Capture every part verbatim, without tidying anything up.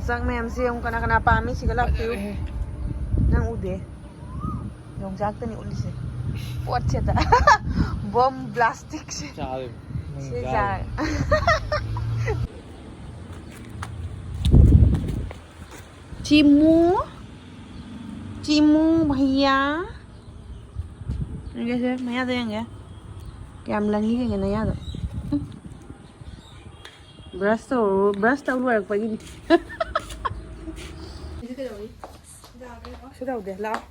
ꯆꯥꯛ ꯃꯌꯥꯝꯁꯦ ꯌꯦꯡꯉꯨ, ꯀꯅꯥ ꯀꯅꯥ ꯄꯥꯝꯃꯤ? ꯁꯤꯒ ꯂꯥꯛꯄꯤꯌꯨ꯫ ꯅꯪ ꯎꯗꯦ? ꯌꯣꯡꯆꯥꯛꯇꯅꯤ ꯎꯠꯂꯤꯁꯦ꯫ ꯄꯣꯠꯁꯦꯗ꯫ ꯕꯣꯝ ꯕ꯭ꯂꯥꯁꯇꯤꯛꯁꯦ꯫ ꯆꯥꯔꯦ꯫ ꯁꯤ ꯆꯥꯔꯦ꯫ ꯆꯤꯃꯨ꯫ ꯆꯤꯃꯨ ꯚꯩꯌꯥ꯫ ꯌꯦꯡꯒꯦꯁꯦ, ꯃꯌꯥꯗ ꯌꯦꯡꯒꯦ꯫ ꯀꯌꯥꯝ ꯂꯪꯉꯤ ꯌꯦꯡꯒꯦ ꯅꯌꯥꯗꯣ꯫ ꯕ꯭ꯔꯁ ꯇꯧ, ꯕ꯭ꯔꯁ ꯇꯧ ꯂꯣꯏꯔꯛꯄꯒꯤꯅꯤ꯫ ꯁꯤ ꯇꯧꯗꯦ, ꯂꯥꯛꯑꯣ꯫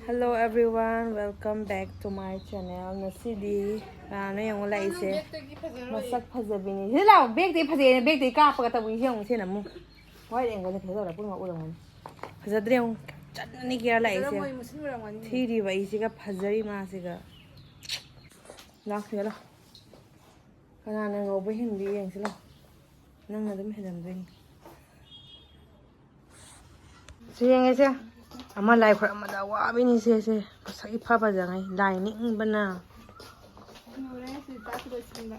Hello everyone, welcome back to my channel. ꯉꯁꯤꯗꯤ ꯀꯅꯥꯅꯣ ꯌꯦꯡꯉꯣ ꯂꯥꯛꯏꯁꯦ? ꯃꯁꯛ ꯐꯖꯕꯤꯅꯤ꯫ ꯁꯤ ꯂꯥꯛꯑꯣ, ꯕꯦꯛꯇꯩ ꯐꯖꯩꯅ ꯕꯦꯛꯇꯩ ꯀꯥꯞꯄꯒ ꯇꯧꯕꯤꯁꯦ ꯌꯦꯡꯉꯨ ꯁꯤꯅ ꯑꯃꯨꯛ꯫ ꯋꯥꯏꯠ ꯑꯦꯡꯒꯜꯗ ꯐꯖꯗꯧꯔꯦ, ꯄꯨꯝꯅꯃꯛ ꯎꯔꯝꯒꯅꯤ꯫ ꯐꯖꯗ꯭ꯔꯦ ꯌꯦꯡꯉꯨ, ꯆꯠꯅꯅꯤ ꯒꯤꯌꯥꯔ ꯂꯥꯛꯏꯁꯦ꯫ ꯐꯖꯔꯝꯃꯣꯏ, ꯃꯨꯁꯤꯟ ꯃꯨꯔꯝꯒꯅꯤ꯫ ꯊꯤꯔꯤꯕ ꯑꯩꯁꯤꯒ ꯐꯖꯔꯤ ꯃꯥꯁꯤꯒ꯫ ꯂꯥꯛꯁꯤꯒ ꯂꯥꯛ꯫ ꯀꯅꯥꯅ ꯉꯧꯕ ꯍꯦꯟꯒꯦ ꯌꯦꯡꯁꯤ ꯂꯥꯛ꯫ ꯅꯪꯅ ꯑꯗꯨꯝ ꯍꯦꯜꯂꯝꯗꯣꯏꯅꯤ꯫ ꯁꯤ ꯌꯦꯡꯉꯦꯁꯦ꯫ ꯑꯃ ꯂꯥꯏ ꯈꯣꯏꯔꯝꯕꯗ ꯑꯋꯥꯕꯤꯅꯤ ꯁꯦ, ꯁꯦ꯫ ꯃꯁꯛ ꯏꯐ ꯐꯖꯉꯩ꯫ ꯂꯥꯏ ꯅꯤꯡꯕꯅ꯫ ꯂꯣꯏꯔꯦ, ꯁꯤ ꯆꯥꯛꯁꯨ ꯂꯣꯏꯁꯤꯟꯕ꯫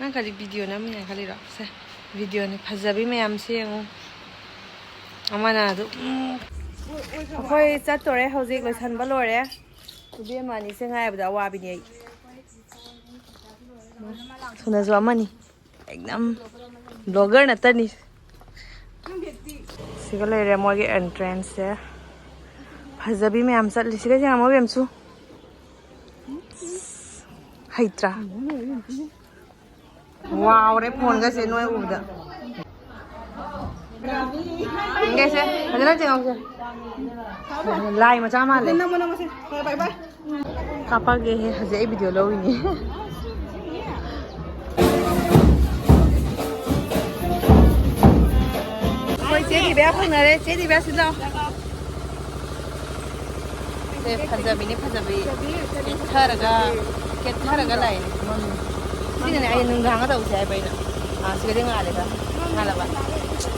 ꯅꯪ ꯀꯔꯤ ꯚꯤꯗꯤꯑꯣ ꯅꯝꯃꯤꯅꯦ ꯈꯜꯂꯤꯔꯣ? ꯁꯦ, ꯚꯤꯗꯤꯑꯣꯅꯤ꯫ ꯐꯖꯕꯤ ꯃꯌꯥꯝꯁꯦ ꯌꯦꯡꯉꯨ꯫ ꯑꯃꯅ ꯑꯗꯨꯝ, ꯎꯝ꯫ ꯑꯩꯈꯣꯏ ꯆꯠꯇꯣꯔꯦ ꯍꯧꯖꯤꯛ, ꯂꯣꯏꯁꯟꯕ ꯂꯣꯏꯔꯦ꯫ ꯏꯕꯦꯝꯃ ꯑꯅꯤꯁꯦ ꯉꯥꯏꯕꯗ ꯑꯋꯥꯕꯤꯅꯤ ꯑꯩ꯫ ꯊꯨꯅꯁꯨ ꯑꯃꯅꯤ꯫ ꯑꯦꯛꯗꯝ ꯕ꯭ꯂꯣꯒꯔ ꯅꯠꯇꯅꯤ꯫ ꯁꯤꯒ ꯂꯩꯔꯦ ꯃꯣꯏꯒꯤ ꯑꯦꯟꯇ꯭ꯔꯦꯟꯁꯁꯦ꯫ ꯐꯖꯕꯤ ꯃꯌꯥꯝ ꯆꯠꯂꯤ꯫ ꯁꯤꯒ ꯌꯦꯡꯉꯝꯃꯣ ꯏꯕꯦꯝꯁꯨ꯫ ꯍꯩꯇ꯭ꯔꯥ? ꯋꯥꯎꯔꯦ ꯐꯣꯟꯒꯁꯦ ꯅꯣꯏ ꯎꯕꯗ꯫ ꯌꯦꯡꯒꯦꯁꯦ, ꯐꯖꯅ ꯆꯦꯡꯍꯧꯁꯦ꯫ ꯂꯥꯏ ꯃꯆꯥ ꯃꯥꯜꯂꯦ꯫ ꯅꯝꯃꯣ, ꯅꯝꯃꯣꯁꯦ꯫ ꯍꯣꯏ, ꯕꯥꯏ, ꯕꯥꯏ꯫ ꯀꯥꯞꯄꯛꯑꯒꯦꯍꯦ, ꯍꯧꯖꯤꯛ ꯑꯩ ꯚꯤꯗꯤꯑꯣ ꯂꯧꯔꯤꯅꯦ꯫ ꯑꯩꯈꯣꯏ ꯆꯦ ꯗꯤꯕꯤꯌꯥ ꯐꯪꯅꯔꯦ꯫ ꯆꯦ ꯗꯤꯕꯤꯌꯥ ꯁꯤ ꯂꯥꯎ꯫ ꯁꯦ ꯐꯖꯕꯤꯅꯦ, ꯐꯖꯕꯤ꯫ ꯀꯦꯊꯔꯒ, ꯀꯦꯊꯔꯒ ꯂꯥꯛꯏꯅꯦ꯫ ꯁꯤꯅꯅꯦ ꯑꯩ ꯅꯨꯡꯗꯥꯡꯒ ꯇꯧꯁꯦ ꯍꯥꯏꯕ ꯑꯩꯅ꯫ ꯑꯥ, ꯁꯤꯒꯗꯤ ꯉꯥꯜꯂꯦꯗ꯫ ꯉꯥꯜꯂꯕ?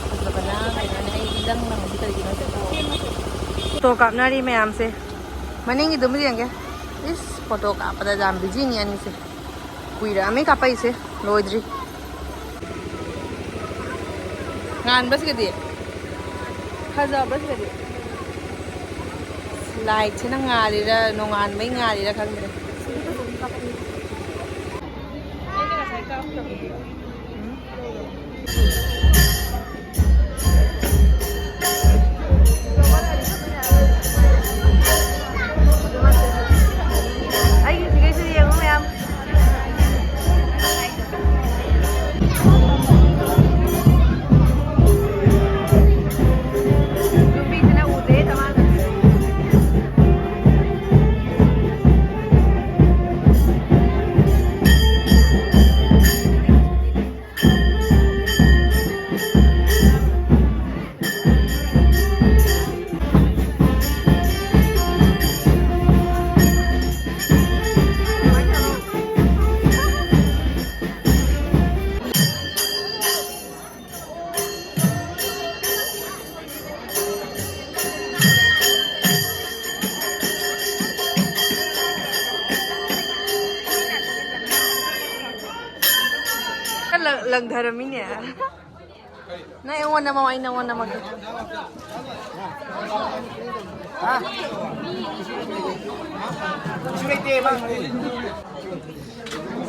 ꯐꯖꯕꯅ ꯀꯩꯅꯣꯅꯦ, ꯑꯩ ꯏꯂꯪ ꯂꯪꯉꯤꯁꯤ ꯀꯔꯤꯒꯤꯅꯣ ꯁꯤꯕꯣ? ꯐꯣꯇꯣ ꯀꯥꯞꯅꯔꯤ ꯃꯌꯥꯝꯁꯦ꯫ ꯃꯅꯤꯡꯒꯤꯗꯨꯝ ꯌꯦꯡꯒꯦ꯫ ꯏꯁ, ꯐꯣꯇꯣ ꯀꯥꯞꯄꯗ ꯌꯥꯝ ꯕꯤꯖꯤꯅꯤ ꯑꯅꯤꯁꯦ꯫ ꯀꯨꯏꯔꯛꯑꯃꯤ ꯀꯥꯞꯄꯛꯏꯁꯦ, ꯂꯣꯏꯗ꯭ꯔꯤ꯫ ꯉꯥꯟꯕꯁꯤꯒꯗꯤ? ꯐꯖꯕꯁꯤꯒꯗꯤ? ꯂꯥꯏꯠꯁꯤꯅ ꯉꯥꯜꯂꯤꯔ, ꯅꯣꯡꯉꯥꯟꯕꯩ ꯉꯥꯜꯂꯤꯔ ꯈꯪꯗ꯭ꯔꯦ꯫ ꯑꯩꯒꯤ ꯐꯤꯒꯔꯁꯤ ꯌꯦꯡꯉꯨ ꯃꯌꯥꯝ꯫ ꯅꯨꯄꯤꯁꯤꯅ ꯎꯗꯦ ꯇꯃꯥꯡ꯫ ꯂꯪ-, ꯂꯪꯊꯔꯝꯃꯤꯅꯦ꯫ ꯅꯪ ꯑꯩꯉꯣꯟꯗ ꯅꯝꯃꯣ, ꯑꯩ ꯅꯪꯉꯣꯟꯗ ꯅꯝꯃꯛꯀꯦ꯫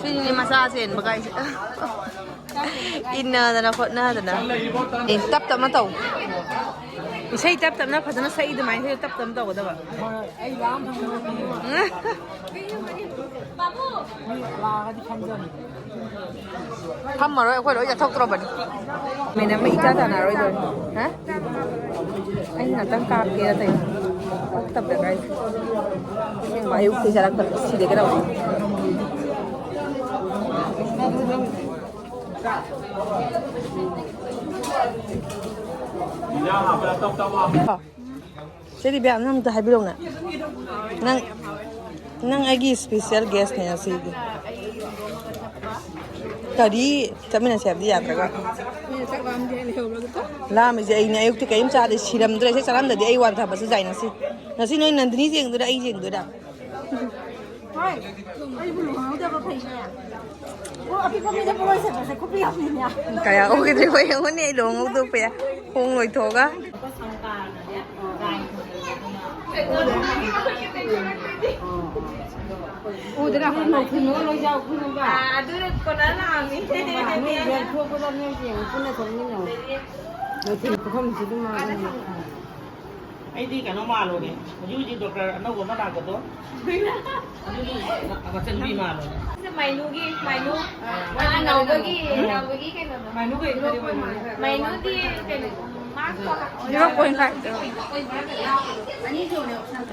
ꯁꯤꯅꯤꯅꯦ ꯃꯆꯥ ꯆꯦꯟꯕ ꯀꯥꯏꯁꯦ꯫ ꯏꯟꯅꯗꯅ ꯈꯣꯠꯅꯗꯅ꯫ ꯑꯦ, ꯇꯞ ꯇꯞꯅ ꯇꯧ꯫ ꯏꯁꯩ ꯇꯞ ꯇꯞꯅ ꯐꯖꯅ ꯁꯛꯏ ꯑꯗꯨꯃꯥꯏꯅ ꯏꯁꯩ ꯇꯞ ꯇꯞꯅ ꯇꯧꯒꯗꯕ꯫ ꯍꯣꯏ, ꯑꯩ ꯂꯥꯝ ꯐꯪꯗꯕ ꯃꯤ꯫ ꯃꯤ ꯂꯥꯛꯑꯒꯗꯤ ꯐꯝꯖꯅꯤ꯫ ꯐꯝꯃꯔꯣꯏ, ꯑꯩꯈꯣꯏ ꯂꯣꯏ ꯆꯠꯊꯣꯛꯇ꯭ꯔꯕꯅꯤ꯫ ꯃꯤꯅꯤꯠ ꯑꯃ ꯏꯆꯥ ꯇꯥꯟꯅꯔꯣꯏꯗꯣꯏꯅꯤ꯫ ꯍꯥ? ꯑꯩ ꯉꯥꯛꯇꯪ ꯀꯥꯞꯀꯦꯅ ꯇꯧꯔꯤꯅꯤ꯫ ꯇꯞ ꯇꯞꯅ ꯀꯥꯏꯁꯦ꯫ ꯑꯁꯦꯡꯕ ꯑꯌꯨꯛꯇꯤ ꯆꯠꯂꯛꯇꯕ ꯁꯤꯗꯒꯤ ꯇꯧꯕ꯫ ꯆꯦ ꯗꯤꯕꯤꯌꯥ, ꯅꯪ ꯑꯝꯇ ꯍꯥꯏꯕꯤꯔꯛꯎꯅꯦ꯫ ꯅꯪ, ꯅꯪ ꯑꯩꯒꯤ special guest ꯅꯦ ꯉꯁꯤꯒꯤ꯫ ꯀꯔꯤ? ꯆꯠꯃꯤꯟꯅꯁꯦ ꯍꯥꯏꯕꯗꯤ ꯌꯥꯗ꯭ꯔꯒ? ꯂꯥꯝꯃꯤꯁꯦ ꯑꯩꯅꯦ, ꯑꯌꯨꯛꯇꯤ ꯀꯔꯤꯝ ꯆꯥꯗꯦ, ꯁꯤꯔꯝꯗ꯭ꯔꯦ꯫ ꯁꯤ ꯆꯥꯔꯝꯗꯗꯤ ꯑꯩ ꯋꯥꯟꯊꯕꯁꯨ ꯌꯥꯏ ꯉꯁꯤ꯫ ꯉꯁꯤ ꯅꯣꯏ ꯅꯟꯗꯤꯅꯤ ꯌꯦꯡꯗꯣꯏꯔꯥ, ꯑꯩ ꯌꯦꯡꯗꯣꯏꯔꯥ? ꯍꯣꯏ, ꯑꯩꯕꯨ ꯂꯨꯍꯣꯡꯍꯧꯗꯕ ꯐꯩꯅꯦ꯫ ꯑꯣ, ꯑꯄꯤꯛꯄ ꯃꯤꯗ ꯄꯣꯠꯂꯣꯏ ꯁꯦꯠꯄꯁꯦ ꯈꯨꯄꯤ ꯌꯥꯝ ꯐꯩꯅꯦ꯫ ꯀꯌꯥ ꯎꯈꯤꯗ꯭ꯔꯦ ꯍꯣꯏ, ꯌꯦꯡꯉꯨꯅꯦ, ꯑꯩ ꯂꯨꯍꯣꯡꯍꯧꯗꯕ ꯀꯌꯥ ꯍꯣꯡ ꯂꯣꯏꯊꯣꯛꯑꯒ꯫ ꯎꯗ꯭ꯔꯥ? ꯍꯣꯏ, ꯃꯧ ꯈꯨꯅꯨ ꯂꯣꯏ ꯌꯥꯎ ꯈꯨꯅꯨ ꯕꯥ꯫ ꯑꯥ, ꯑꯗꯨꯅ ꯀꯣꯟꯅ ꯂꯥꯛꯑꯝꯃꯤ꯫ ꯅꯣꯏ ꯌꯦꯟ ꯊꯣꯛꯄꯗ ꯅꯣꯏ ꯌꯦꯡꯉꯨ, ꯄꯨꯟꯅ ꯊꯣꯛꯃꯤꯟꯅꯧ꯫ ꯃꯊꯦꯜ ꯈꯨꯊꯣꯡꯁꯤꯗꯤ ꯃꯥ ꯑꯩꯗꯤ ꯀꯩꯅꯣ ꯃꯥꯜꯂꯨꯔꯦ꯫ ꯍꯧꯖꯤꯛ ꯍꯧꯖꯤꯛ ꯗꯣꯛꯇꯔ ꯑꯅꯧꯕ ꯑꯃ ꯂꯥꯛꯄꯗꯣ꯫ ꯑꯗꯨꯒꯤ ꯃꯆꯟꯅꯨꯄꯤ ꯃꯥꯜꯂꯨꯔꯦ꯫ ꯃꯥꯏꯅꯨꯒꯤ, ꯃꯥꯏꯅꯨ꯫ ꯑ, ꯑꯅꯧꯕꯒꯤ, ꯑꯅꯧꯕꯒꯤ ꯀꯩꯅꯣꯗꯣ꯫ ꯃꯥꯏꯅꯨ ꯀꯩ ꯀꯔꯤ ꯑꯣꯏꯅꯣ? ꯃꯥꯏꯅꯨꯗꯤ ꯀꯩꯅꯣ, ꯃꯥꯁ ꯀꯣ꯫ Zero point five꯫ ꯑꯅꯤ ꯁꯨꯔꯦ ꯑꯣꯞꯁꯟ꯫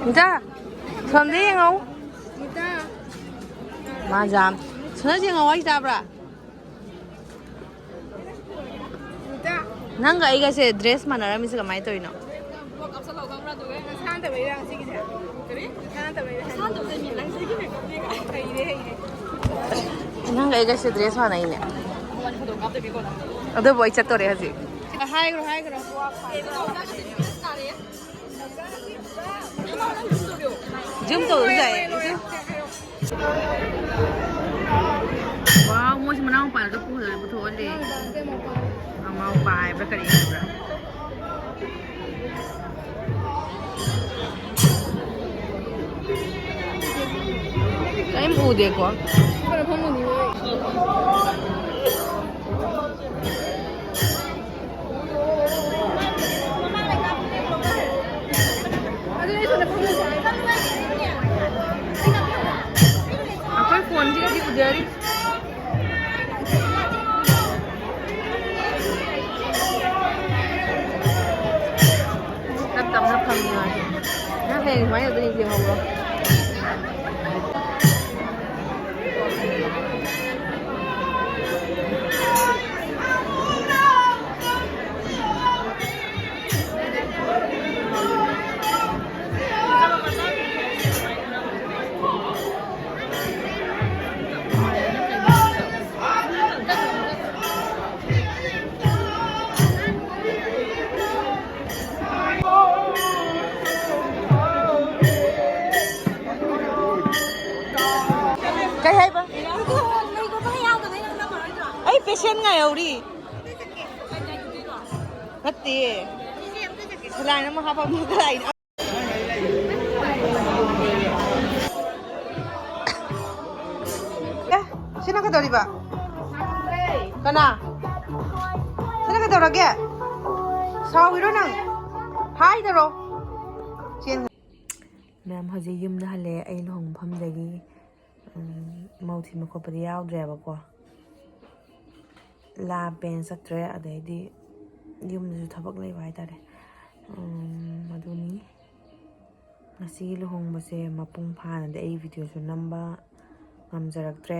ꯏꯇꯥ, ꯁꯣꯝꯗ ꯌꯦꯡꯉꯧ꯫ ꯃꯥ ꯖꯥꯝ꯫ ꯁꯣꯝꯗ ꯌꯦꯡꯉꯧ, ꯋꯥꯔꯤ ꯇꯥꯕ꯭ꯔꯥ? ꯅꯪꯒ ꯑꯩꯒꯁꯦ ꯗ꯭ꯔꯦꯁ ꯃꯥꯟꯅꯔꯝꯃꯤꯁꯦ ꯀꯃꯥꯏꯅ ꯇꯧꯔꯤꯅꯣ? ꯅꯁꯥ ꯅꯠꯇꯕꯩꯔꯥ ꯉꯁꯤꯒꯤꯁꯦ? ꯀꯔꯤ? ꯅꯁꯥ ꯅꯠꯇꯕꯩꯔꯥ? ꯅꯁꯥ ꯅꯠꯇꯕꯩꯅꯦ, ꯅꯪꯁꯤꯒꯤ ꯃꯦꯀꯞꯅꯦ ꯀꯥꯏ꯫ ꯍꯩꯔꯦ, ꯍꯩꯔꯦ꯫ ꯅꯪꯒ ꯑꯩꯒꯁꯦ ꯗ꯭ꯔꯦꯁ ꯃꯥꯟꯅꯩꯅꯦ꯫ ꯃꯕꯥꯅꯤ ꯐꯣꯇꯣ ꯀꯥꯞꯇꯣꯏ ꯃꯤ ꯀꯣꯟꯅ꯫ ꯑꯗꯨꯕꯨ ꯑꯩ ꯆꯠꯇꯣꯔꯦ ꯍꯧꯖꯤꯛ꯫ ꯍꯥꯏꯈ꯭ꯔꯣ, ꯍꯥꯏꯈ꯭ꯔꯣ꯫ ꯀꯩꯅꯣ ꯇꯧꯕ ꯆꯠꯂꯤꯁꯦ ꯗ꯭ꯔꯦꯁ ꯇꯥꯔꯦ꯫ ꯁꯨꯝ ꯇꯧꯔꯁꯨ ꯌꯥꯏꯌꯦ, ꯁꯨꯝ꯫ ꯋꯥꯎ, ꯃꯣꯏꯁꯤ ꯃꯅꯥꯎ ꯃꯄꯥꯗ ꯄꯨꯊꯣꯛꯑ-, ꯄꯨꯊꯣꯛꯍꯜꯂꯦ꯫ ꯃꯃꯥ ꯃꯄꯥ ꯍꯥꯏꯕ꯭ꯔꯥ ꯀꯔꯤ ꯍꯥꯏꯕ꯭ꯔꯥ? ꯀꯔꯤꯝ ꯎꯗꯦꯀꯣ꯫ ꯑꯩꯈꯣꯏ ꯐꯣꯟꯁꯤꯗꯗꯤ ꯎꯖꯔꯤ꯫ ꯇꯞ ꯇꯞꯅ ꯐꯝꯃꯤ ꯃꯥꯁꯦ꯫ ꯅꯪ ꯍꯌꯦꯡ ꯁꯨꯃꯥꯏꯅ ꯑꯗꯨꯝ ꯌꯦꯡꯍꯧꯔꯣ꯫ ꯀꯩ ꯍꯥꯏꯕ? ꯑꯩ ꯄꯦꯁꯦꯟ ꯉꯥꯏꯍꯧꯔꯤ꯫ ꯅꯠꯇꯦ꯫ ꯁꯦꯂꯥꯏꯟ ꯑꯃ ꯍꯥꯞꯄ ꯑꯃꯨꯛ ꯂꯥꯛꯏꯅꯦ꯫ ꯑꯦ, ꯁꯤꯅ ꯀꯩꯗꯧꯔꯤꯕ? ꯀꯅꯥ? ꯁꯤꯅ ꯀꯩꯗꯧꯔꯒꯦ? ꯁꯥꯎꯔꯤꯔꯣ ꯅꯪ? ꯍꯥꯏꯗꯔꯣ? ꯆꯦꯟ-, ꯃꯌꯥꯝ ꯍꯧꯖꯤꯛ ꯌꯨꯝꯗ ꯍꯜꯂꯛꯑꯦ꯫ ꯑꯩ ꯂꯨꯍꯣꯡꯕ ꯃꯐꯝꯗꯒꯤ, ꯎꯝ, ꯃꯧ ꯊꯤꯟꯕ ꯈꯣꯠꯄꯗꯤ ꯌꯥꯎꯗ꯭ꯔꯦꯕꯀꯣ꯫ ꯂꯥꯞꯄꯦꯅ ꯆꯠꯇ꯭ꯔꯦ꯫ ꯑꯗꯩꯗꯤ ꯌꯨꯝꯗꯁꯨ ꯊꯕꯛ ꯂꯩꯕ ꯍꯥꯏꯇꯥꯔꯦ꯫ ꯎꯝ, ꯑꯗꯨꯅꯤ꯫ ꯉꯁꯤꯒꯤ ꯂꯨꯍꯣꯡꯕꯁꯦ ꯃꯄꯨꯡ ꯐꯥꯅꯗꯤ ꯑꯩ ꯚꯤꯗꯤꯑꯣꯁꯨ ꯅꯝꯕ ꯉꯝꯖꯔꯛꯇ꯭ꯔꯦ꯫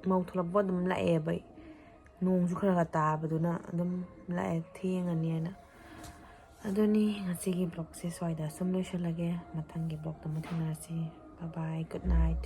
ꯃꯧ ꯊꯣꯛꯂꯛꯄ ꯑꯗꯨꯝ ꯂꯥꯛꯑꯦꯕ ꯑꯩ꯫ ꯅꯣꯡꯁꯨ ꯈꯔ ꯈꯔ ꯇꯥꯕꯗꯨꯅ ꯑꯗꯨꯝ ꯂꯥꯛꯑꯦ, ꯊꯦꯡꯉꯅꯤꯅ꯫ ꯑꯗꯨꯅꯤ ꯉꯁꯤꯒꯤ ꯕ꯭ꯂꯣꯒꯁꯦ ꯁ꯭ꯋꯥꯏꯗ ꯁꯨꯝ ꯂꯣꯏꯁꯤꯜꯂꯒꯦ꯫ ꯃꯊꯪꯒꯤ ꯕ꯭ꯂꯣꯒꯇ ꯑꯃꯨꯛ ꯊꯦꯡꯅꯔꯁꯤ꯫ Bye bye, good night꯫